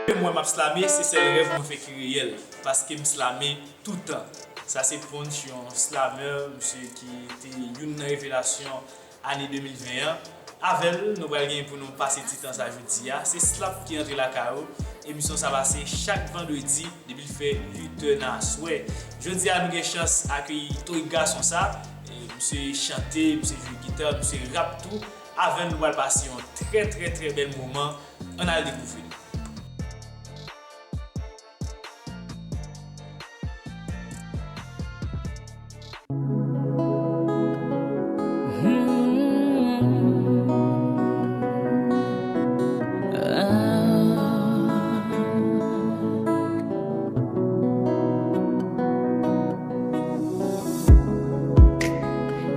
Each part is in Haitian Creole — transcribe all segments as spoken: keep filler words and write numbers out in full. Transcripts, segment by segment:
Mwen m ap slame, se sèl rèv mwen fè ki reyèl, paske m slame toutan. Sa se Punch, yon slamè, misye ki te youn nan revelasyon ane de mil ven an. Avè l, nou pral gen pou nou pase ti tan sa jodi a. Se Slap ki rantre lakay ou. Emisyon sa pase chak vandredi depi l fè uit è nan aswè. Jodi a, nou gen chans akeyi Torik Gason sa. E, misye chante, misye jwe gita, misye rap tou. Avè n, nou pral pase yon trè, trè, trè bèl moman. Ann al dekouvri l.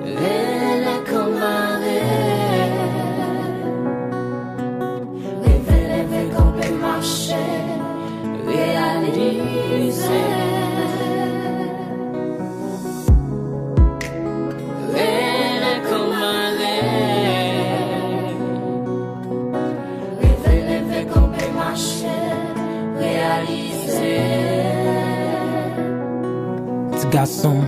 Rele kòmare. Leve, leve, kanpe, mache, reyalize. Rele kòmare. Leve, leve, kanpe, mache, reyalize. Ti gason,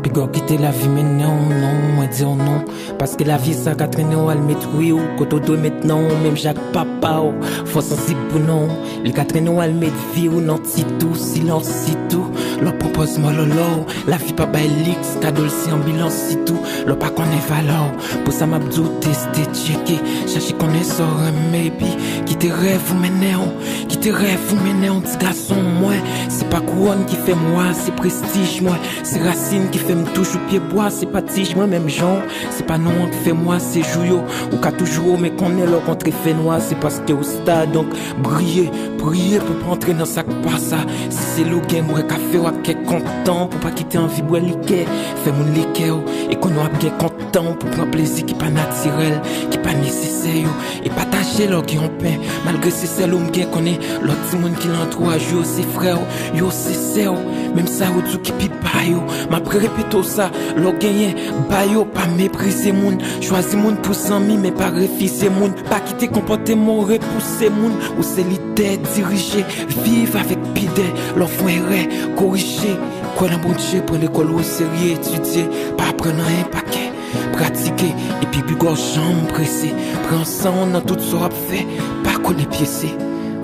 piga w kite lavi mennen w, non, mwen di w non. Paske lavi sa ka trennen w al met wi w kote w dwe met non w, menm jan ak papa w. Fò sansib pou non w, li ka trennen w al met vi w nan ti tou, silans sitou. Lè w pran pòz mòlòlò w, lavi pa bay liks, kado l se anbilans sitou. Lè w pa konnen valè w, pou sa m ap di w teste, tcheke, chache konnen sa w renmen, epi kite rèv ou mennen w, kite rèv ou mennen w, ti gason mwen. Se pa kouwòn ki fè m wa, se prestij mwen, se rasin ki fè m toujou pye bwa, se pa tij mwen menm jan w. Se pa non an k fè mwa, se jou yo. Ou ka toujou wo, men konnen lè w kontre fènwa, se paske w sta, donk briye, priye pou pa antre nan sa k pa sa. Si se lou gen, m wè ka fè w ak kè kontan, pou pa kite anvi bwè likè, fè moun li kè w, e konnen w ap gen kontan pou pran plezi ki pa natirèl, ki pa nesesè yo, e pataje lè w gen yon pen, malgre se sèl ou m gen, konnen lòt timoun ki nan antouraj ou yo se frè w, yo se sè w, menm sa yo di w ki pi ba yo. M ap repete w sa, lè w genyen, ba yo, pa meprize moun. Chwazi moun pou zanmi, men pa refize moun. Pa kite konpòteman w repouse moun. Ou se lidè, dirije, viv avèk pidè. Lè w fè yon erè, korije. Kwè nan Bondye, pran lekòl ou oserye, etidye. Pa aprann anyen pa kè, pratike. Epi bigò janm prese. Pran san w nan tout sa w ap fè, pa kole pyese.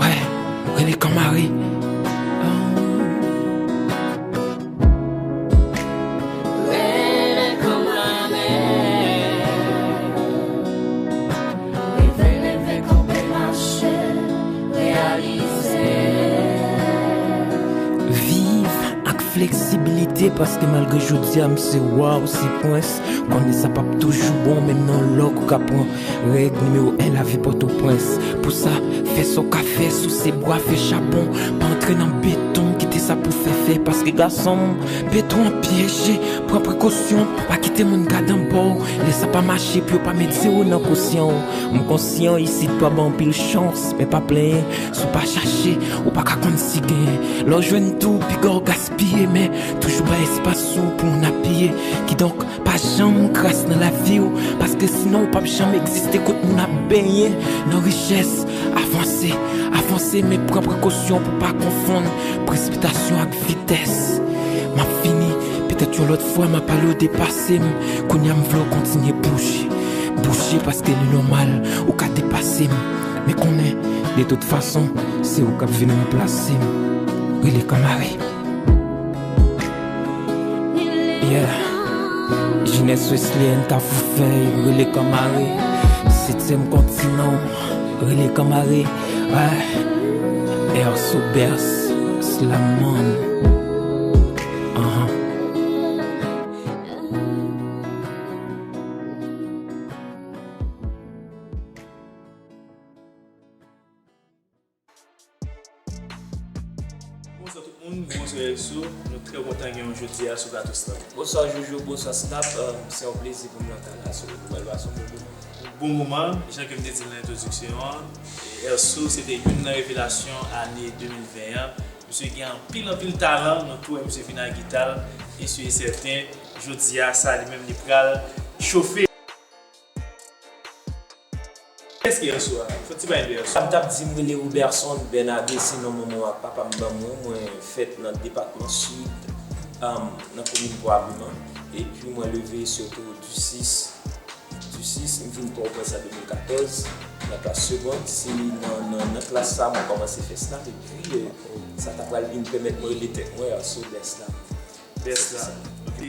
Wè, rele kanmare. Rele kanmare. Leve, leve, kanpe, mache, reyalize. Viv ak fleksibilite, paske malgre jodi a m se wa, w se prens, konnen sa p ap toujou bon, menm nan lòk ou ka pran règ nimewo en lavi Pòtoprens. Pou sa, fè sa w ka fè, souse bwa, fè chabon, pa antre nan beton, kite sa pou fè fè, paske gason m, beton an pyeje, pran prekosyon, pa kite moun gade anba w, lè sa pa mache, pou yo pa met zewo nan kosyan w. M konsyan isit pa ba w anpil chans, men pa plenyen, si w pa chache, ou pa ka konn si genyen. Lè w jwenn tou, piga w gaspiye, men toujou bay espas ou pou moun apiye. Kidonk, pa janm kras nan lavi w, paske sinon w p ap janm egziste kot moun ap benyen nan richès. Avanse, avanse, men pran prekosyon pou pa konfonn presipitasyon ak vitès. M ap fini, petèt yon lòt fwa m ap pale w de pase m. Kounye a m vle w kontinye bouje, bouje, paske li nòmal, ou ka depase m. Men konnen, de tout fason, se ou k ap vin ranplase m. Rele kanmare. Yeah. Jenès Wesleyèn Kafou Fèy, rele kanmare. Setyèm kontinan, rele kanmare. Wè. Erso Bers, Slamman. Ahan. Bonswa tout moun, bonswa Erso. Nou trè kontan gen w jodi a sou plato Slap. Bonswa Jojo, bonswa Slap. Euh, se yon plezi pou m nan kay la, sou nou pral pase yon bon, bon moman. Jan ke m te di l nan entwodiksyon an, Erso se te youn nan revelasyon ane de mil ven an. Misye gen anpil, anpil talan, nou tou wè misye vin ak gita l, e si e sèten, jodi a, sa li menm li pral chofe. Ki èso a? Fò ti bay de èso. M t ap di m rele Roberson Bernabe, se non manman m ak papa m ban mwen. Mwen fèt nan depatman Sid, um, nan komin Pwa Piman. Epi mwen leve sitou du sis, du sis, m vin Pòtoprens an de mil katòz, nan klas segond. Se nan, nan, nan klas sa mwen kòmanse fè slam. Epi, euh, sa ta pral vin pèmèt mwen rele tèt mwen Èso Bèslam. Bèslam. Ok.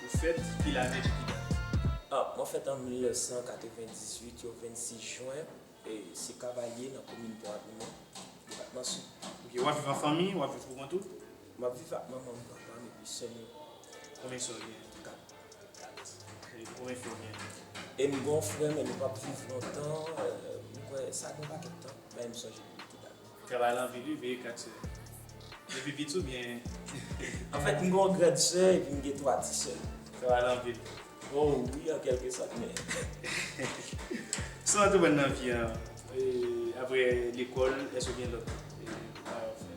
Ou fèt ki lane, de ki dat? Ah, mwen fèt an mil nèf san katrevendizuit, yon vennsis jen. E se Kavalye nan komin Pwa Piman, depatman Sid. Ok, w ap viv an fanmi, w ap viv pou kont ou? M ap viv ak manman m, papa m epi sè m yo. Konbyen sè w genyen? Kat. Kat. E konbyen frè w genyen? E m gen yon frè, men nou p ap viv lontan, euh, m kwè sa gen yon pakèt tan, men m sonje li tout a. Travay la anpil wi, veye kat sè. Li pi piti oubyen? Anfèt, m gen yon gran sè epi m gen twa ti sè. Travay la anpil. Bon, wi, an kèlke sòt, men. Sa w antreprann nan vi an, e, apre lekòl, èske w gen lòt, e, bagay w fè?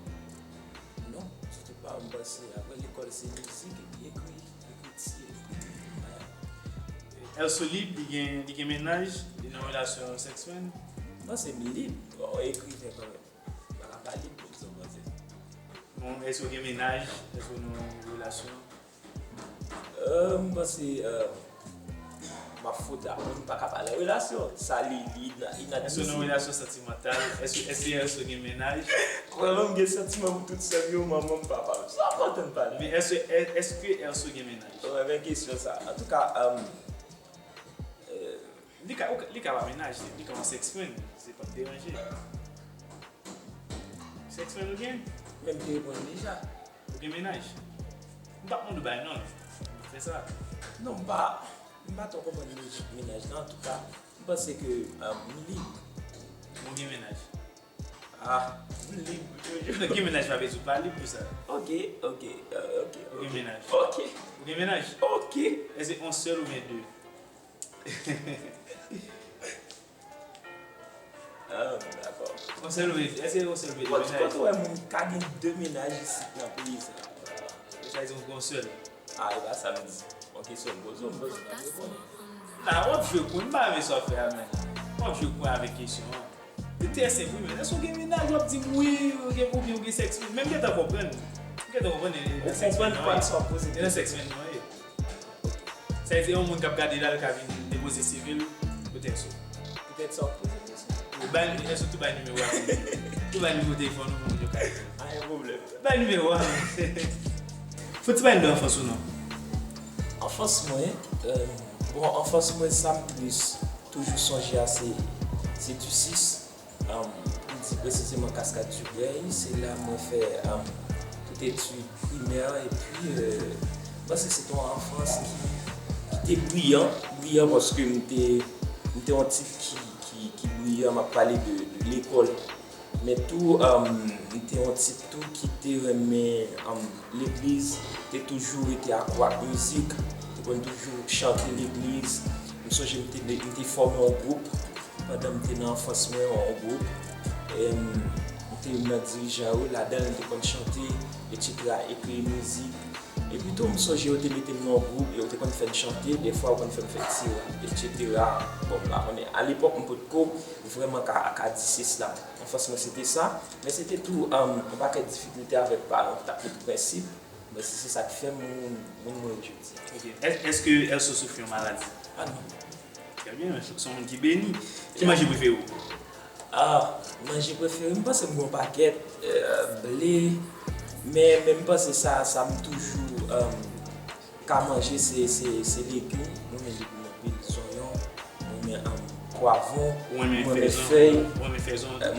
Non, sitou pa, m panse, apre lekòl, se mizik epi ekri, ekriti. Èske w lib, li gen, li gen mennaj, li nan relasyon sèksmenn? M panse m lib, bon, ekriven kanmenm. M pa ka pa lib, men sa w panse? Bon, èske w gen mennaj? Èske w nan relasyon? Euh, m panse, euh, m ap fout ak moun, m pa ka pale relasyon. Sa li, li ina-, inadmisib. Èske w nan relasyon santimantal? Èske, èske Èso gen mennaj? Vrèman, m gen santiman pou tout sè m yo, manman m, papa m. Sa w ap antann pale? Men èske, è-, èske Èso gen mennaj? Mwen renmen kesyon sa. Antouka, euh, euh, li ka, li ka pa mennaj, li ka yon sèksmenn, se pa deranje. Sèksmenn ou gen? Men m te reponn deja. Ou gen mennaj? M p ap mande w bay non l. Fè sa. Non, m pa, m pa twò konprann lojik mennaj la. Antouka, m panse ke, um, m lib. Ou gen mennaj? Ah, m lib. Non, gen mennaj pa vle di w pa lib pou sa. Ok, ok, euh, ok, ok. Ou gen mennaj? Ok. Ou gen mennaj? Ok. Èske yon sèl oubyen de? Ah, dakò. Yon sèl oubyen, èske yon sèl oubyen de mennaj? Kote w wè moun ka gen de mennaj isit nan peyi sa? Sa vle di yon sèl. Ah, e pa sa m di. Yon kesyon m poze w, m bezwen w reponn. Nan, w ap jwe pou mwen, m pa renmen sa w fè a, men. W ap jwe pou mwen avèk kesyon an. Li trè senp, wi, men èske w gen mennaj, w ap di m wi, ou gen, oubyen ou gen sèks, men m gentan konprann. M gentan konprann, e nan sèksmenn nan w ye. E nan sèksmenn nan w ye. Sa vle di, yon moun k ap gade la, l ka vin depoze C V l, poutèt sa. Poutèt sa, w poze kesyon. Ou bay, èske w tou bay nimewo a pou moun yo? Tou bay nimewo telefòn ou pou moun yo ka rele. Pa gen pwoblèm. Bay nimewo a. Fò ti bay nou de anfans ou non? Anfans mwen, euh, bon, anfans mwen, sa m plis toujou sonje a, se, se du sis. Um, pou di presizeman Cascade du Breuil, se la mwen fè, um, tout etid primè, epi, euh, m panse se te yon anfans ki, ki te briyan, briyan paske m te, m te yon tip ki, ki, ki briyan, m ap pale de, de lekòl. Men tou, um, m te yon tip tou ki te renmen, um, legliz, te toujou rete akò ak mizik, te konn toujou chante legliz. M sonje m te, m te fòme yon gwoup pandan m te nan anfans mwen, yon gwoup. E m, m te youn nan dirijan yo, ladan l m te konn chante, etsetera, ekri mizik. Epi tou, m sonje yo te mete m nan yon gwoup, yo te konn fè n chante, dèfwa yo konn fè m fè ti rap, etsetera. Bon, m pa konnen. Alepòk, m potko vrèman ka, ka di se sla. Anfans mwen, se te sa. Men se te tou, um, yon pakèt difikilte avèk paran ki t ap met prensip. Men se, se sa k fè m moun, moun mwen ye jodi a. Ok. È-, èske Èso soufri yon maladi? Ah non. Trè byen, se yon moun ki beni. Ki manje prefere w? Ah, manje prefere m, panse m gen yon pakèt, euh, ble, men, men m panse sa, sa m toujou, euh, ka manje, se, se, se legim. Mwen renmen legim anpil, zonyon, mwen renmen, um, pwavwon, mwen renmen fèy, mwen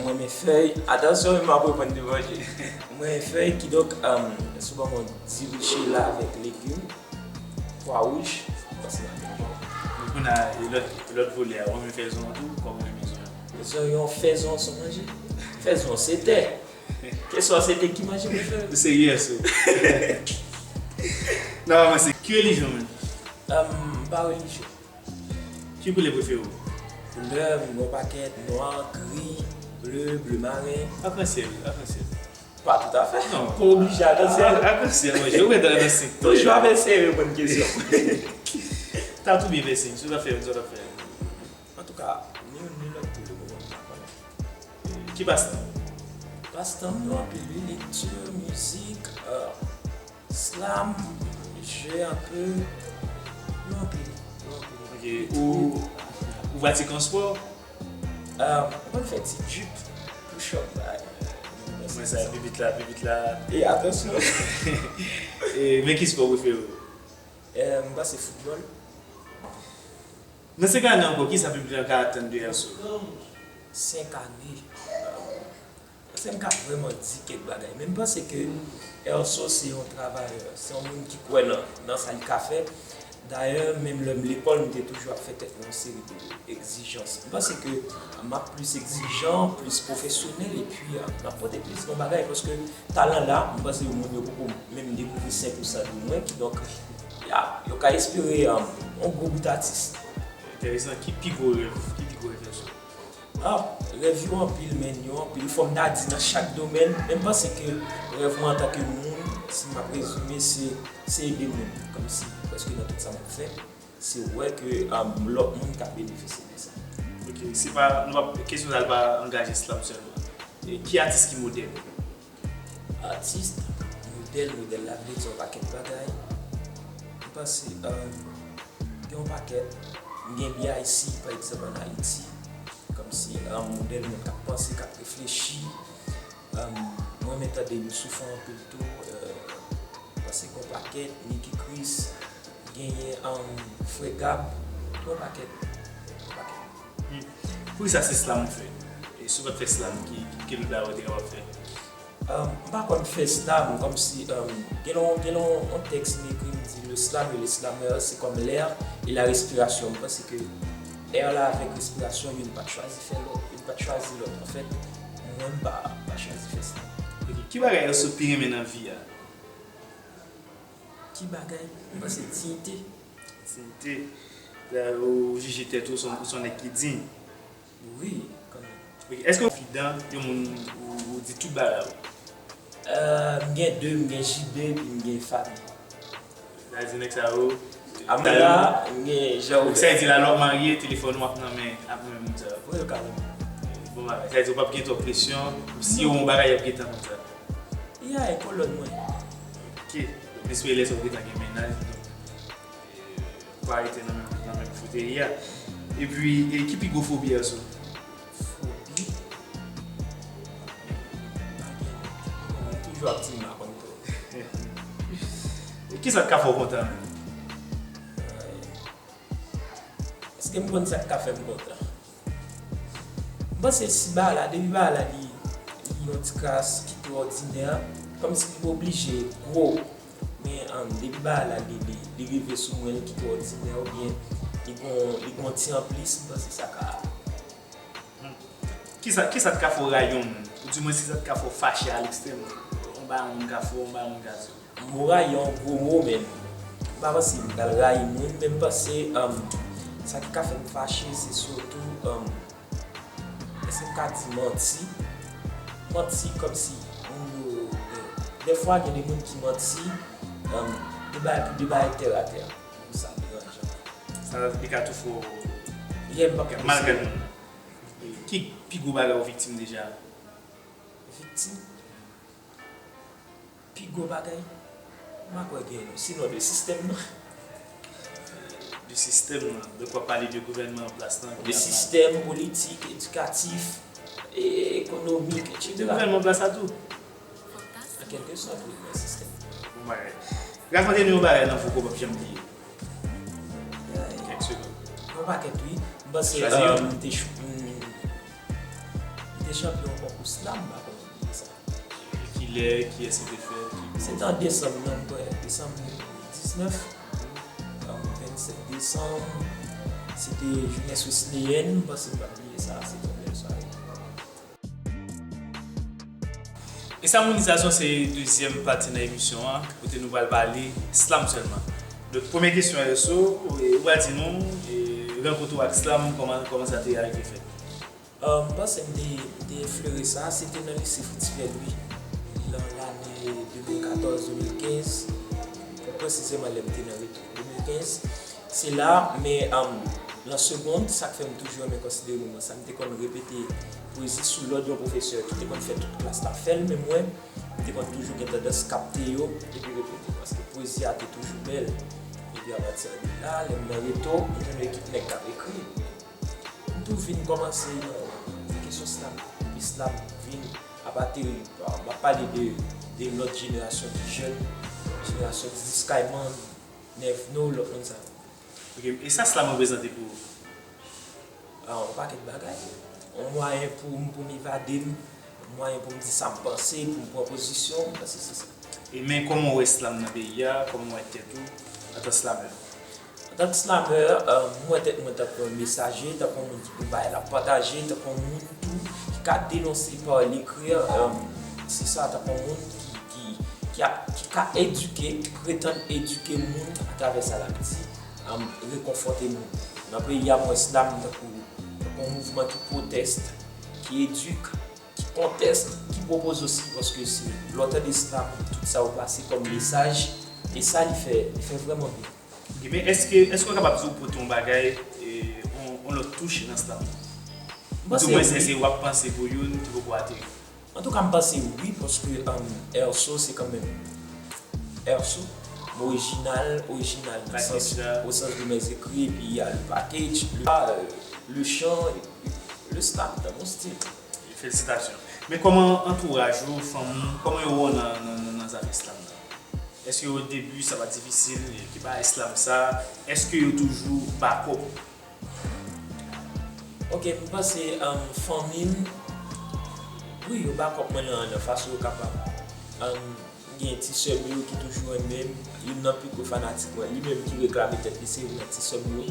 renmen fèy. Atansyon, wi, m ap reponn de manje. Mwen renmen fèy, kidonk, um, si w ban mwen diri chela avèk legim, pwa wouj, m panse m ap byen manje. Kounye a, e lòt, lòt volè a, ou renmen fèzon an tou, kòman ou renmen zonyon? Zonyon, fèzon, se yon manje. Fèzon, se tè. Kesyon an, se te ki manje prefere m? Ou serye, Èso? N ap avanse. Ki relijyon w menm? Um, m pa relijye. Ki koulè prefere w? Koulè, m gen yon pakèt, nwa, gri, ble, ble maren. Akansyèl, akansyèl. Pa toutafè. Non, pa oblije akansyèl. A-, akansyèl, mwen, je ou gentan nan senk. Toujou ap eseye reponn kesyon. Tatou byen pèse, sa w ap fè, sa w ap fè. Antouka, ni youn ni lòt pou le moman. Ki pastan? Pastan m yo anpil, wi, lekti, mizik, euh, slam, jwe anpe, yo anpil, yo anpil. Ok, ou, ou pratike yon spò? Euh, mwen konn fè ti jip, push up, bay. Mwen sa, pipit la, pipit la. E atansyon. E, men ki spò prefere w? Euh, m panse foutbòl. Nan senk ane ankò, kisa piblik la ka atann de Erso? Senk ane. Paske m ka vrèman di kèk bagay. Men m panse ke Erso se yon travayè, se yon moun ki kwè nan, nan sa li ka fè. Dayè, menm lè m lekòl, m te toujou ap fè tèt mwen yon seri de egzijans. M panse ke m ap plis egzijan, plis pwofesyonèl, epi, euh, m ap pote plis bon bagay, paske talan la, m panse moun yo poko menm dekouvri senk ou san de mwen, kidonk, ya, yo ka espere, um, yon gwo bout atis. Enteresan. Ki pi gwo rèv, ki pi gwo rèv Erso? Ah, rèv yo anpil, men, yo anpil. Fò m ta di nan chak domèn, men m panse ke rèv mwen antanke moun, si m ap rezime, se, se ede moun. Kòmsi, prèske nan tout sa m ap fè, se wè ke, um, lòt moun ka benefisye de sa. Ok, se pa, nou pa, kesyon sa pa angaje slam sèlman. E ki atis ki modèl? Atis, modèl, modèl la vle di yon pakèt bagay. M panse, um, gen yon pakèt, m gen B I C, pa egzanp, ann Ayiti, kòmsi, um, modèl moun k ap panse, k ap reflechi. Um, mwen renmen tande Youssoupha anpil tou, euh, m panse gen yon pakèt, Nicky Chris, genyen, um, Frè Gab, gen yon pakèt, gen yon pakèt. Hmm. Poukisa se slam ou fè? E si w pa t fè slam, ki, ki, ki lòt bagay ou te kapab fè? Um, m pa konn fè slam, kòmsi, um, gen yon, gen yon, yon tèks m ekri, m di, le slam et le slameur, c'est comme l'air et la respiration. M panse ke air la avèk respirasyon, youn pa t chwazi fè lòt, youn pa t chwazi lòt. Anfèt, mwen, m pa, pa chwazi fè slam. Ok, ki bagay Erso pi renmen nan vi a? Ki bagay? M panse diyite. Diyite. Ou jije tèt ou, ou se yon, ou se yon nèg ki diy. Wi, kanmenm. Ok, èske w konfidan yon moun ou, ou di tout bagay ou? Euh, m gen de, m gen J B, epi m gen Fami. Sa vle di nèg sa yo, a mwen la, m gen jan ou. Sa vle di la, lè w marye, telefòn ou ap nan men, ap nan men moun sa yo. Wi, kanmenm. Bon bagay. Sa vle di ou p ap gen twòp presyon, si yo yon bagay, y ap gentan konn sa. Ya, e kolòn mwen. Ok. M espere lè sa w gentan gen mennaj, donk, e, pa rete nan menm, nan menm fotèy a. Epi, e ki pi gwo fobi Erso? Fobi? M pa gen. M toujou ap di m pa konn twòp. E kisa k ka fè w kontan menm? Èske m konn sa k ka fè m kontan? M panse si bagay la, depi bagay la li, li yon ti kras ki twò òdinè, kòmsi li pa oblije gwo, men, um, depi bagay la li, li, li rive sou mwen, li ki twò òdinè, oubyen li gon, li gon ti anplis, m panse sa ka. Hmm. Kisa, kisa k ka fè w rayi yon moun? Ou di mwen kisa k ka fè w fache a lekstrèm? Yon bagay yon moun ka fè w, yon bagay yon moun ka di w. Mo rayi an gwo mo, men m pa panse m pral rayi moun, men m panse, um, sa ki ka fè m fache, se sitou, um, èske m ka di manti? Manti kòmsi moun yo, eh, dèfwa gen de moun ki manti, um, de bagay pou de bagay tèratè. Sa deranjan. Sa li ka tou fè w mal gad moun. Ki pi gwo bagay ou viktim deja? Viktim? Pi gwo bagay? M pa kwè gen, sinon de sistèm nan. De sistèm nan. Donk w ap pale de gouvènman an plas lan. De sistèm politik, edikatif, e ekonomik, etsetera. De gouvènman an plas la tou. An kèlke sòt, wi, nan sistèm. Bon bagay. Rakonte nou yon bagay nan Fouco w p ap janm bliye. Kèk segonn. Yon pakèt, wi. M panse, euh, m te ch-, m, m te chanpyon konkou slam, m pa konn bliye sa. Kilè, kiyès ki te fè, ki... Se te an desanm, non, m kwè, desanm diznèf, euh, vennsèt desanm, se te Jeunesse Wesleyenne, m panse m p ap bliye sa, se te yon bèl sware. E sa, Mounizasyon, se dezyèm pati nan emisyon an, kote nou pral pale slam sèlman. Donk, premye kesyon, Erso, e, ou pral di nou, e, rankont ou ak slam, kòman, kòman sa te rive fèt? Euh, m panse m te, m te eflore sa, se te nan lise Fritz Pierre Louis, nan lane de mil katòz, de mil kenz, pi presizèman lè m te nan retou de mil kenz. Se la, men, um, Lan segond, sa k fè m toujou renmen konsidere moman sa, m te konn repete pwezi sou lòd yon pwofesè ki te konn fè tout klas la fè l, men mwen, m te konn toujou gen tandans kapte yo epi repete, paske pwezi a te toujou bèl. Epi apati de la, lè m nan reto, m jwenn yon ekip nèg k ap ekri. M tou vin kòmanse nan kesyon slam. Epi slam vin ap ateri. M ap pale de, de lòt jenerasyon ki jèn, jenerasyon Didi Skyman, Nevno, lòt moun sa yo. Ok, e sa slam reprezante pou ou? Ah, yon pakèt bagay. Yon mwayen pou m, pou m evade m, yon mwayen pou m di sa m panse, pou m pran pozisyon, m panse se sa. E men kòman w wè slam nan peyi a, kòman w wè tèt ou antan slamè? Antan slamè, euh, m wè tèt mwen tankou yon mesaje, tankou yon moun ki pou bay l ap pataje, tankou yon moun tou ki ka denonse pa lekri, euh, se sa, tankou yon moun ki, ki, ki, ap, ki ka edike, pretann edike moun atravè sa l ap di, um, rekonfòte moun. Nan peyi a, m wè slam tankou, tankou yon mouvman ki pwotèste, ki edike, ki kontèste, ki pwopoze osi, paske se lè w tande slam, tout sa yo pase kòm mesaj, e sa li fè, li fè vrèman byen. Ok, men èske, èske w kapab di w pote yon bagay, e, yon, yon lòt touch nan slam nan? Ou di mwen se, se w ap panse pou youn ki poko ateri. Antouka, m panse wi, paske, um, Erso se kanmenm Erso, m orijinal, orijinal nan sans, au sens de mes écrits, epi y a le package, le, euh, le chant, le slam dans mon style. Felisitasyon. Men kòman antouraj ou, fanmi w, kòman yo wè w nan, nan, nan, nan zafè slam nan? Èske o debi sa pa t difisil, ki bagay slam sa? Èske yo toujou back up? Ok, m panse, um, fanmi m, wi, yo back up mwen nan, nan fason yo kapab. Um, m gen ti sè m yo ki toujou renmen m, youn nan pi gwo fanatik mwen, li menm ki reklame tèt li se youn nan ti sè m yo,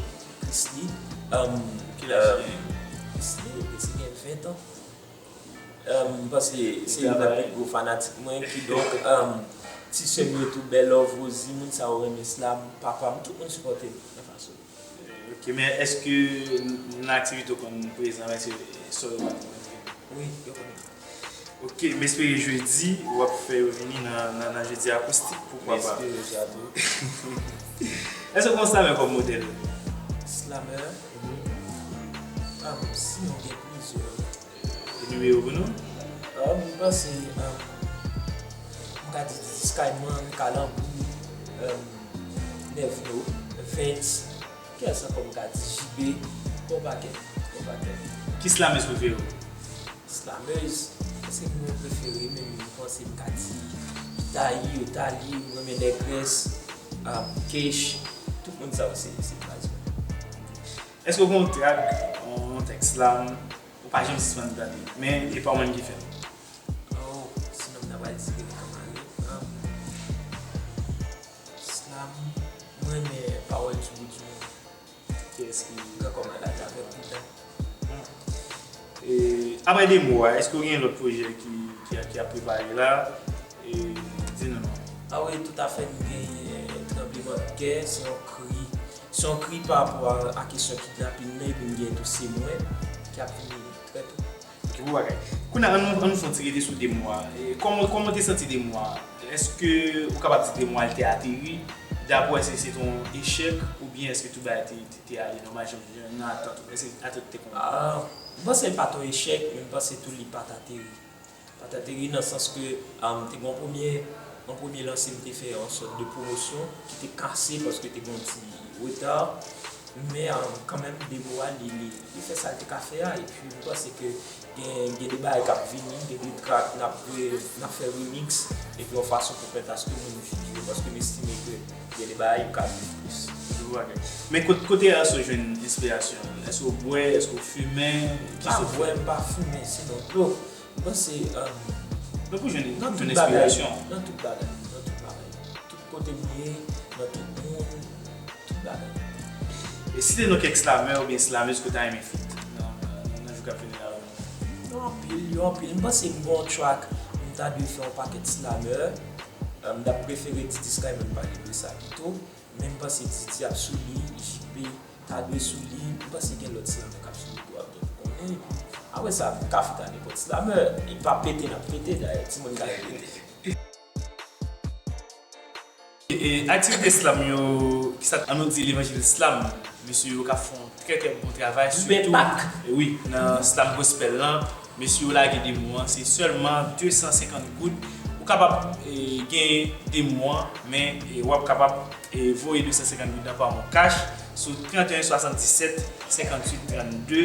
Chrisley. Um, Ki laj li gen? Chrisley, Chrisley gen ven tan. Um, m panse se youn nan pi gwo fanatik mwen, kidonk, um, ti sè m yo tou, Bèlòv, Rosie, moun sa yo renmen slam, papa m, tout moun sipòte m nan fason. Ok, men èske nan aktivite w konn prezan, èske sè w yo pa t konn vini? Wi, yo konn vini. Ok, m espere jedi w ap fè yo vini nan, nan, nan jedi akoustik, poukwa pa? M espere sa tou. Èske w gen yon slamè kòm modèl? Slamè? Mhm. Ah, sinon gen plizyè. Enimere yo pou nou? Ah, m panse, ah, m ka di Didi Skyman, Kalanbou, um, Nevno, Vens, kiyès ankò m ka di, J B, gon pakèt, gon pakèt. Ki slamez prefere w? Slamez, èske m gen yon prefere, men m panse m ka di Itayi, Otali, m renmen Nègrès, ah, Kech, tout moun sa yo se, se baz mwen. Èske w gen yon track, yon, yon tèks slam, ou pa janm sispann tande, men e pa ou menm ki fè l? Oh, sinon m ta pral di Rene Kanmari. Ah. Slam, mwen renmen pawòl Ti Bout Di Mond. Kiyès ki Gran Kò Malad avèk Bouda. Hmm. E, apre de mo a, èske w gen lòt pwojè ki, ki, ki ap prepare la? E, di nou non. Ah wi, toutafè, m genyen Tranblemannkè, se yon kri, se yon kri pa rapò a, a kesyon kidnapin nan, epi m genyen tou Se Mwen ki ap vini trè tou. Ok, bon bagay. Kounye a, ann nou, ann nou fè yon ti rete sou de mwa. E, kòman, kòman w te santi de mwa a? Èske ou kapab di de mwa a l te ateri? Dapre w, èske se te yon echèk oubyen èske tout bagay te, te, te ale nòmal jan, jan nan atant ou? Èske atant ou te konn? Ah, m panse l pa t yon echèk, men m panse tou li pa t ateri. Pa t ateri nan sans ke, ah, m te gen yon premye, yon premye lanse, m te fè yon sòt de pwomosyon ki te kase paske te gen yon ti reta. Men, ah, kanmenm, de mwa, li, li, li fè sa l te ka fè a. Epi, m panse ke gen, gen de bagay k ap vini, gen de trak n ap, n ap fè remix, epi yon fason pou pentaske moun vini yo, paske m estime ke gen de bagay yo ka viv plis. Je vois que. Men kot-, kote Erso jwenn enspirasyon? Èske w bwè? Èske w fimen? M pa bwè, m pa fimen, sinon dlo. M panse, um, nan tout bagay, nan tout bagay, nan tout bagay. Tout kote m ye, nan tout moun, tout bagay. E site non kèk slamè oubyen slamez ke w ta renmen feat nan, nan, nan jou k ap vini la? Yo anpil, yo anpil. M panse m gen yon track, m ta dwe fè yon pakèt slamè. Um, m ta prefere Didi Skyman pale de sa pito. Men m panse Didi ap sou li, J P ta dwe sou li, m panse gen lòt slamè k ap sou li tou, ap donk konnen. Epi, apre sa, m ka feat a nenpòt slamè. E pa pete n ap pete, dayè, timoun ka repete. E, e aktivite slam yo, Kisa, ann nou di levanjil slam, mesye yo k ap fè yon trè trè bon travay, sitou, e wi, nan slam gospel lan, mesye yo lage demo an, se sèlman de san senkant goud. Ou kapab, e, genyen demo an, men, e, w ap kapab, e, voye de san senkant goud nan pa yon kach sou trant e en swasanndisèt senkantuit trannde,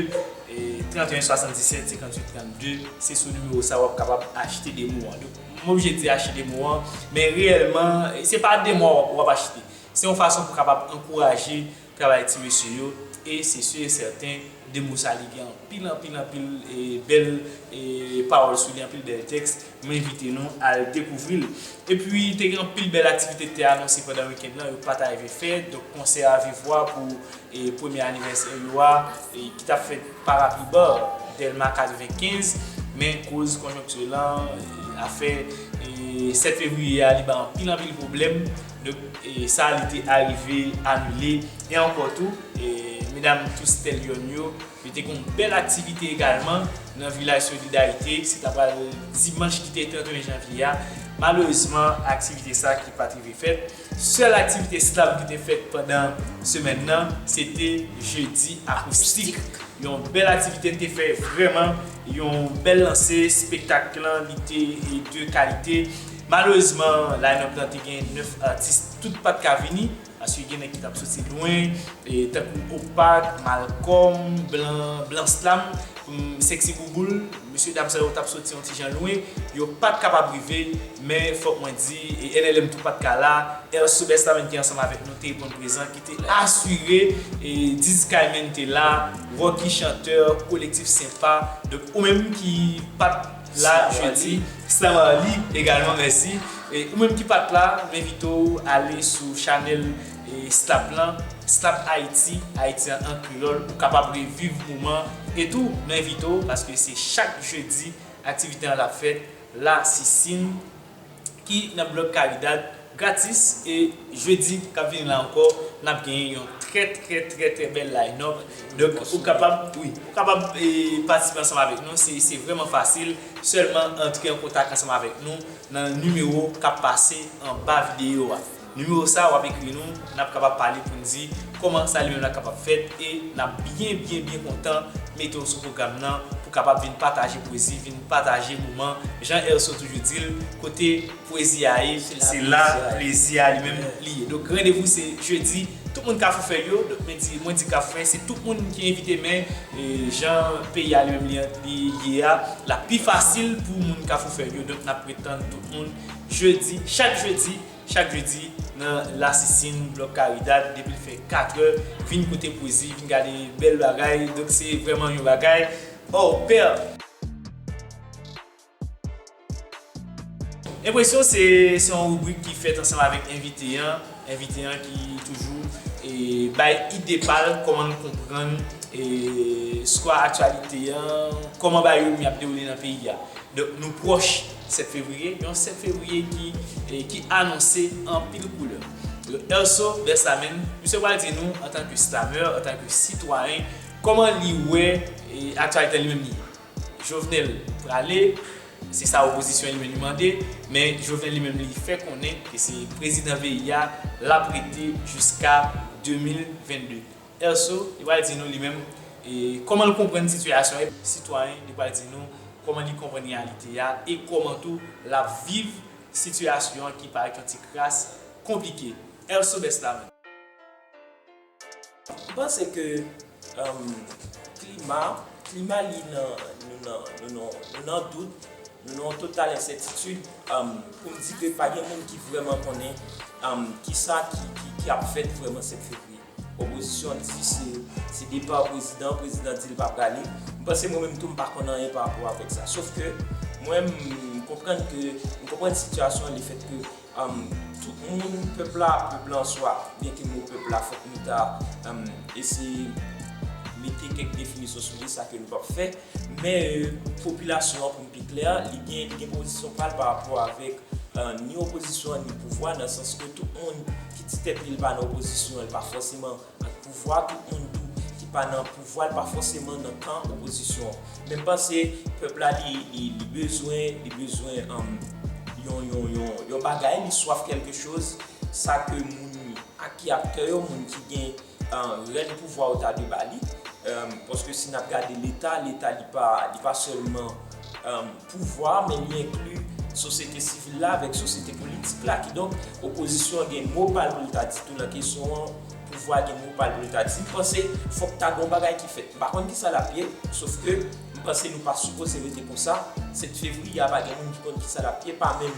e, trant e en swasanndisèt senkantuit trannde, se sou nimewo sa w ap kapab achte demo an. Donk, m oblije di achte demo an, men reyèlman, e, se pa demo an w ap, w ap achte. Se yon fason pou kapab ankouraje travay ti mesye yo, e se si e sèten, demo sa li gen anpil, anpil, anpil, e, bèl, e, pawòl sou li, anpil bèl tèks. Mwen envite nou al dekouvri l. Epi, te gen anpil bèl aktivite ki te anonse pandan wikenn nan, yo pa ta rive fèt. Donk, konsè a viv vwa pou, e, premye anivèsè yo a, e, ki t ap fèt Parapluie Bar, Dèlma katrevenkenz, men koz konjonkti lan, e, afè, e, sèt fevriye a, li ba anpil, anpil pwoblèm. Donk, e, sa, li te arive anile. E ankò tou, e, medam Toustèl Yòn yo, yo te gen yon bèl aktivite egalman nan Vilaj Solidarite. Se ta pral dimanch ki te trant e en janvye a. Malerezman, aktivite sa ki pa t rive fèt. Sèl aktivite slam ki te fèt pandan semèn nan, se te jedi akoustik. Yon bèl aktivite, n te fè vrèman yon bèl lanse. Espektak lan, li te, e, de kalite. Malerezman, line-up lan te gen nèf atis, tout pa t ka vini, paske gen nèg ki t ap soti lwen, e, tankou Opak, Malcom, Blan, Blan Slam, mm, Sexy Bouboul, mesye dam sa yo t ap soti yon ti jan lwen, yo pa t kapab rive, men fòk mwen di, e, N L M tou pa t ka la, Erso Bestamen ki ansanm avèk nou te reponn prezan, ki te asire, e, Dizzy Skyman te la, Rocky Chantè, Kolektif Senpa. Donk, ou menm ki pa t la jedi, Slam Arly egalman, mèsi. E ou menm ki pa t la, m envite w ale sou chanèl, e, Slap lan, Slap Haiti, Ayiti an, an kreyòl, ou kapab reviv moman. E tou, m envite w, paske se chak jedi aktivite an l ap fèt, La Sisin, ki nan blòk Caridad, gratis, e jedi k ap vini la ankò, n ap genyen yon trè, trè, trè, trè bèl line-up. Donk, ou kapab, wi, ou kapab, e, patisipe ansanm avèk nou, se, se vrèman fasil, sèlman antre an kontak ansanm avèk nou nan nimewo k ap pase anba videyo a. Nimewo sa, w ap ekri nou, n ap kapab pale pou n di kòman sa li menm la kapab fèt, e n ap byen, byen, byen kontan mete w sou pwogram nan pou kapab vin pataje pwezi, vin pataje moman. Jan Erso toujou di l, kote pwezi a ye, se la plezi a li menm li ye. Donk, randevou se jedi, tout moun Kafou Fèy yo, donk, mwen di, mwen di Kafou Fèy, se tout moun ki envite, men, e, jan peyi a li menm li, li ye a, l ap pi fasil pou moun Kafou Fèy yo. Donk, n ap ret tann tout moun jedi, chak jedi, chak jedi, nan La Sisin, blòk Caridad, depi l fè katrè, vin koute pwezi, vin gade bèl bagay. Donk, se vrèman yon bagay hors pair. Enpresyon, se, se yon ribrik ki fèt ansanm avèk envite an. Envite an ki toujou, e, bay ide pa l, kòman l konprann, e, swa aktyalite an, kòman bagay yo menm y ap dewoule nan peyi a. Donk, nou pwòch sèt fevriye, yon sèt fevriye ki, e, ki anonse anpil koulè. Donk, Erso Bestamen, misye pral di nou, antanke slameur, antanke sitwayen, kòman li wè, e, aktyalite an li menm li ye. Jovenel prale, se sa opozisyon li menm li mande, men Jovenel li menm li fè konnen ke se prezidan peyi a, l ap rete jiska de mil vennde. Erso, li pral di nou li menm, e, kòman l konprann sitiyasyon an, sitwayen, li pral di nou kòman li konprann reyalite a, e kòman tou l ap viv sitiyasyon an ki parèt yon ti kras konplike. Erso Bestamen. M panse ke, um, klima, klima li nan, nou nan, nou nan, nou nan dout, nou nan yon total ensètitid, um, pou m di ke pa gen moun ki vrèman konnen, um, kisa ki, ki, ki ap fèt vrèman sèt fevriye. Opozisyon di se, se depa prezidan, prezidan di l pa prale. M panse mwen menm tou m pa konn anyen pa rapò avèk sa. Sof ke mwen m konprann ke, m konprann sitiyasyon an, lefèt ke, um, tout moun, pèp la, pèp la an swa, byenke mo pèp la, fòk nou ta, um, eseye mete kèk definisyon sou li, sa ke nou p ap fè. Men, euh, popilasyon an, pou m pi klè, li gen, li gen pozisyon pa l pa rapò avèk, euh, ni opozisyon an, ni pouvwa, nan sans ke tout moun ki di tèt li l pa nan opozisyon, l pa fòseman ak pouvwa, tout moun tou ki pa nan pouvwa, l pa fòseman nan kan opozisyon an. Men m panse pèp la, li, li, li bezwen, li bezwen, um, yon, yon, yon, yon bagay, li swaf kèlkechoz, sa ke moun ak ki aktè yo, moun ki gen, euh, rèl pouvwa yo ta dwe ba li. Euh, paske si n ap gade Leta, Leta li pa, li pa sèlman, euh, pouvwa, men li enkli sosyete sivil la avèk sosyete politik la. Kidonk, opozisyon an gen mo pa l pou l ta di tou nan kesyon an, pouvwa gen mo pa l pou l ta di. M panse fòk ta gen yon bagay ki fèt. M pa konn kisa l ap ye, sòf ke m panse nou pa sipoze rete konsa. Sèt fevriye a pa gen moun ki konn kisa l ap ye, pa menm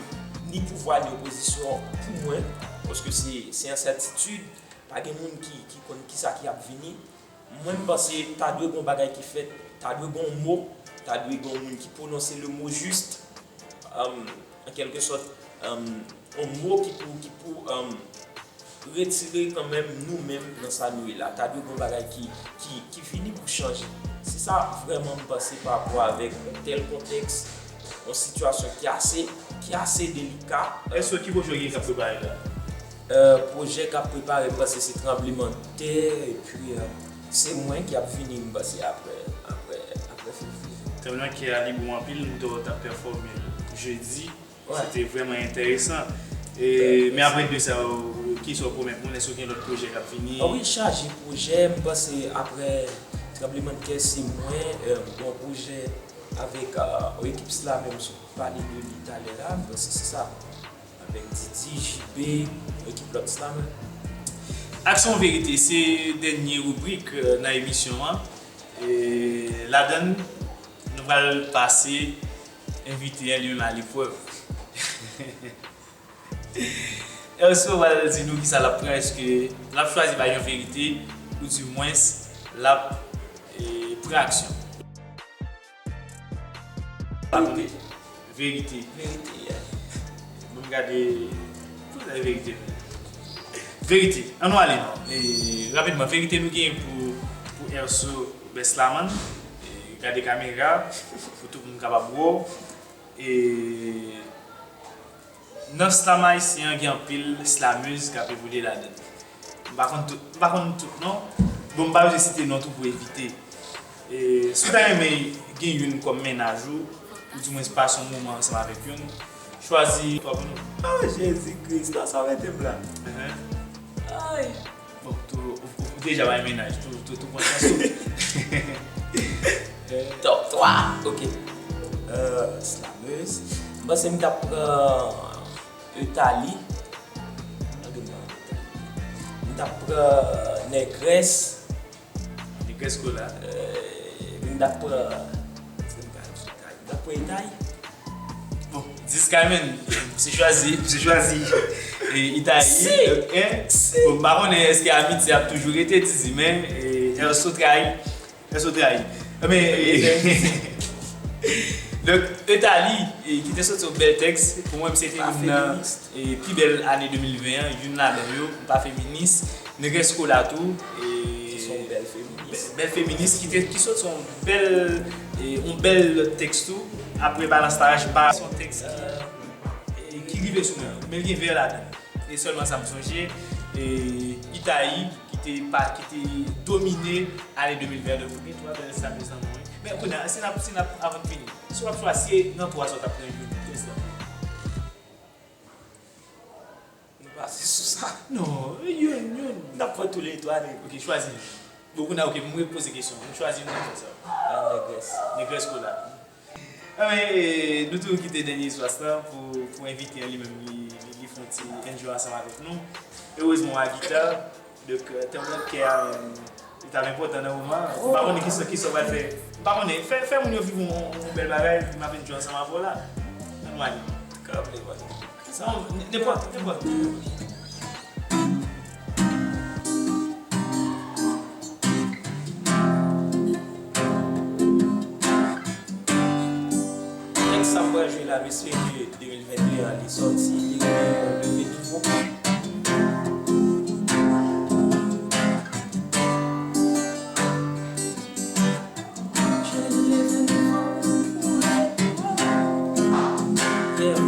ni pouvwa ni opozisyon pou mwen, paske se, se ensètitid, pa gen moun ki, ki konn kisa ki ap vini. Mwen, m panse ta dwe gen yon bagay ki fèt, ta dwe gen yon mo, ta dwe gen yon moun ki pwononse le mot juste, um, an kèlke sòt, um, yon mo ki pou, ki pou, um, retire kanmenm nou menm nan sa nou ye la. Ta dwe gen yon bagay ki, ki, ki vini pou chanje. Se sa vrèman m panse pa rapò avèk yon tèl kontèks, yon sitiyasyon ki ase, ki ase delika. Èske ki pwojè w gen k ap prepare la? Euh, pwojè k ap prepare, m panse se tranblemanntè, epi, euh, se mwen ki ap vini, m panse, apre, apre, apre fevriye. Tranblemanntè a, li bon anpil, m te wè w t ap pèfòme l jedi. Wi. Se te vrèman enteresan. E, men apre de sa, w, kisa w pwomèt moun? Èske w gen lòt pwojè k ap vini? Ah wi, chaje pwojè. M panse apre tranblemanntè, se mwen, euh, gon pwojè avèk, euh, yon ekip slamè, m sot pale de li talè la. M panse se sa. Avèk Didi, J B, ekip lòt slamè. Aksyon Verite, se dènye ribrik, euh, nan emisyon an. E ladan l, nou pral pase envite a li menm aleprèv. Èske w pral di nou kisa l ap pran? Èske l ap chwazi bay yon verite, oudimwens l ap, e, pran aksyon? Verite. Verite. Verite, yeah. Bon, m gade, pou sa verite. Verite. Ann nou ale non. E, rapidman, verite nou gen pou, pou Erso Beslaman. E, gade kamera, pou tout moun kapab wè w. E, nan slam ayisyen an, gen anpil slamèz k ap evolye ladan l. M pa konn tout, m pa konn tout non. Bon, m pa bezwen site non tou pou evite. E, si w ta renmen gen youn kòm mennaj ou, oudimwens pase yon moman ansanm avèk youn, chwazi twa pou nou. Oh, Jezi Kris, nan sa w mete m la. Enhen. Ay. Bon, tou, ou, ou, ou deja bay mennaj, tou, tou, tou pran chans ou. Top twa, ok. Euh, slamèz. M panse m t ap pran Etali. Ann gen nan Etali. M t ap pran Nègrès. Nègrès Kola. Euh, epi m t ap pran, se m ka di Etali. M t ap pran Etali. Bon, Dizkay, men, misye chwazi, misye chwazi, e, Itali, si, donk, en, si. Bon, m pa konnen èske amitye ap toujou rete, Didi, men, e, Erso trayi, Erso trayi. Men, e, donk, Etali, e, ki te soti yon bèl tèks, pou mwen, se te youn nan, e, pi bèl ane de mil ven an, youn ladan yo, m pa feminis, Nègrès Kola tou, e, ki se yon bèl feminis. Bèl, bèl feminis ki te, ki sot sou yon bèl, e, yon bèl tèks tou. Apre Balans Taraj, pa se yon tèks ki, e, ki rive sou mwen, men l gen vè ladan l. E sèlman sa m sonje, e, Itayi ki te pa, ki te domine ane de mil ven an, donk ou gen twa bèl slamèz nan men w wi. Men kounye a, si n ap, si n ap, avan n fini, si w ap chwazi nan twa sa, w t ap pran youn, kilès la? Nou pase sou sa. Non, youn, youn. N ap pran toulètwa, nèg. Ok, chwazi youn. Bon, kounye a, ok, m repoze kesyon. M chwazi youn nan twa sa. Ah, Nègrès. Nègrès Kola. Anben, e, nou tou kite dènye espas lan pou, pou envite an li menm, li, li, li fè yon ti enjoy ansanm avèk nou. Erezman, w a gita. Donk, euh, tèm nan kè a, euh, li t ap enpòtan nan moman an. M pa konnen kisa, kisa w pral fè. M pa konnen. Fè, fè moun yo viv yon, yon bèl bagay, epi m ap enjoy ansanm avè w la. Ann nou ale. Kòm li vle. Non, n-, nenpòt, nenpòt. Tèks sa m pral jwe la, mesye, de mil venteyen an, li sòti, li rele, euh, Leve Nivo. Yeah.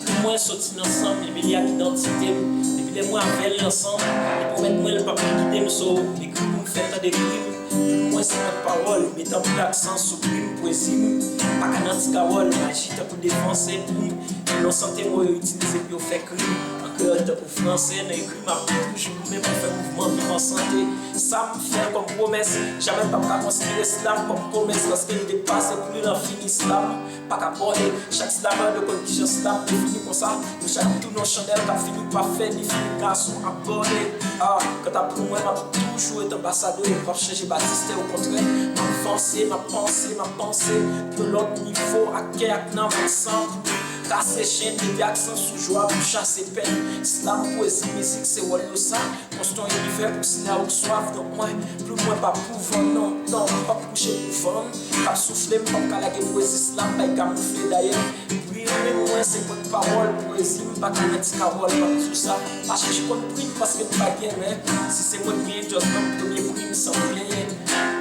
Pou mwen, soti nan san m, li mele ak idantite m. Depi lè mwen avè l ansanm, li pwomèt mwen l p ap kite m, so, m ekri pou m fè tande kri m. Mwen se mèt pawòl, met anpil aksan sou rim, pwezi m pa ka nan ti kawòl, maji tankou defanse pou m, inonsan mo yo itilize pou yo fè krim, an kreyòl tankou franse, nan ekri m ap toujou goumen pou fè mouvman viv an sante. Sa m fè kòm pwomès, jamè m p ap ka konsidere slam kòm komès, paske l depase pou li lan fini slam. Pa ka bòde. Chak slamè dwe konn kijan slam defini konsa. Nou chak ap tounen yon chandèl k ap fini pa fè ni fini gason ap bòde. Ah, kanta pou mwen, m ap toujou ret anbasadè, m p ap chanje batistè, okontrè, m ap vanse, m ap panse, m ap panse pou yon lòt nivo ak kè ak nanm ansanm pou kase chenn, mete aksan sou jwa pou chase pèn. Slam, pwezi, mizik, se wòl yo sa. Konstwi yon inivè pou sila ou k swaf, donk mwen, plim mwen pa pou vann, non, non, m p ap kouche pou vann, k ap soufle, m p ap ka lage pwezi slam bay kamoufle, dayè, pri rim mwen se pòt pawòl, pwezi m pa ka nan ti kawòl, m ap di w sa, pa chèche konn pri m paske m pa gen, men si se mwen k genyen, just ban m premye pri m san m plenyen,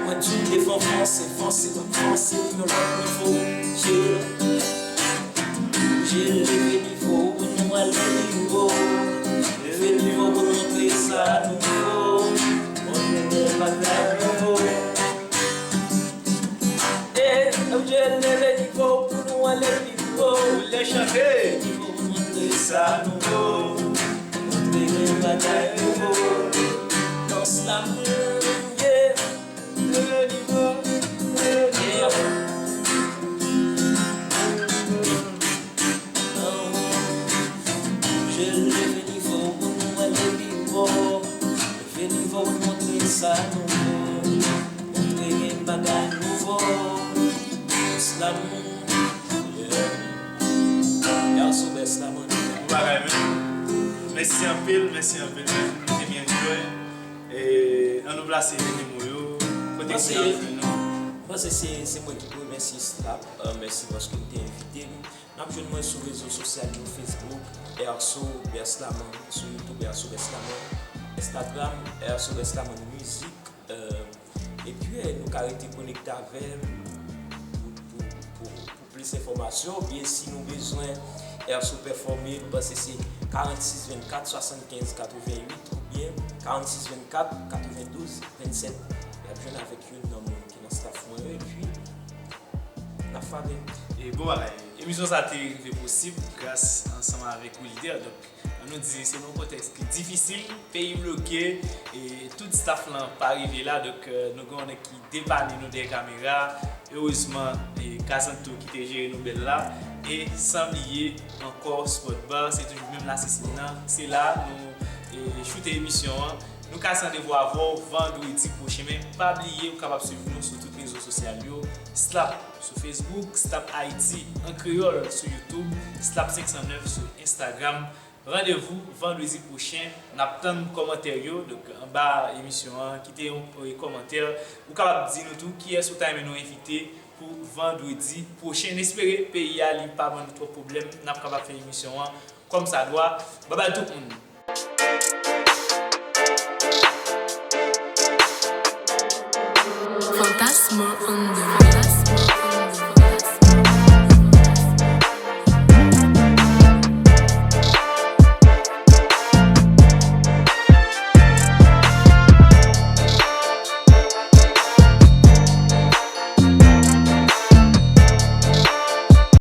mwen di w devan vanse, vanse, m ap vanse pou yon lòt nivo, yeah. Bouje leve nivo pou nou ale pi wo. Leve nivo pou nou montre sa nou vo. Montre de bagay nouvo. Eh, bouje leve nivo pou nou ale pi wo. Boule chante. Nivo pou montre sa nou vo. Montre de bagay nouvo. Dans la mouye. Leve nivo, leve nivo. Bouje leve nivo pou nou ale pi wo. Leve nivo pou montre sa nou vo. Montre gen bagay nouvo. Slam. Yeah. Y'all so best, Slam. Bon bagay, men. Mèsi anpil, mèsi anpil, men. Nou te byen jwe. E, an nou plase dènye mo yo, kote moun yo ap jwenn nou? Mwen se, se, se mwen ki pou remèsye Slap. Euh, mèsi paske w te envite m. N ap jwenn mwen sou rezo sosyal yo, Facebook, Erso Best Lamond, sou YouTube, Erso Best Lamond, Instagram, Erso Best Lamond Music. Euh, epi, eh, nou ka rete konekte avè m pou, pou, pou, pou plis enfòmasyon, oubyen si nou bezwen Erso pèfòme, nou panse se karannsis vennkat swasannkenz katreventuit oubyen karannsis vennkat katrevendouz vennsèt. Y ap jwenn avèk youn nan moun ki nan staff mwen yo, epi n ap frape. E bon bagay. Emisyon sa te rive posib gras ansanm avèk Wilder. Donk, an nou di, se nan yon kontèks ki difisil, peyi bloke, e tout staff lan pa rive la, donk, euh, nou gen yon nèg ki depanne nou dèyè kamera. Erezman, e, Kazanto ki te jere nou bèl la, e san bliye ankò Sport Bar, se toujou menm lasisin nan, se la nou, e, choute emisyon an. Nou kase randevou avè w vandredi pwochen, men pa bliye ou kapab swiv nou sou tout rezo sosyal yo, Slap sou Facebook, Slap Haiti an kreyòl sou YouTube, Slap senk san nèf sou Instagram. Randevou vandredi pwochen, n ap tann kòmantè yo. Donk, anba emisyon an, kite yon, yon kòmantè. Ou kapab di nou tou kiyès ou ta renmen nou envite pou vandredi pwochen. N espere peyi a li pa ban nou twòp pwoblèm, n ap kapab fè emisyon an kòmsadwa. Babay tout moun! Fantasmo on the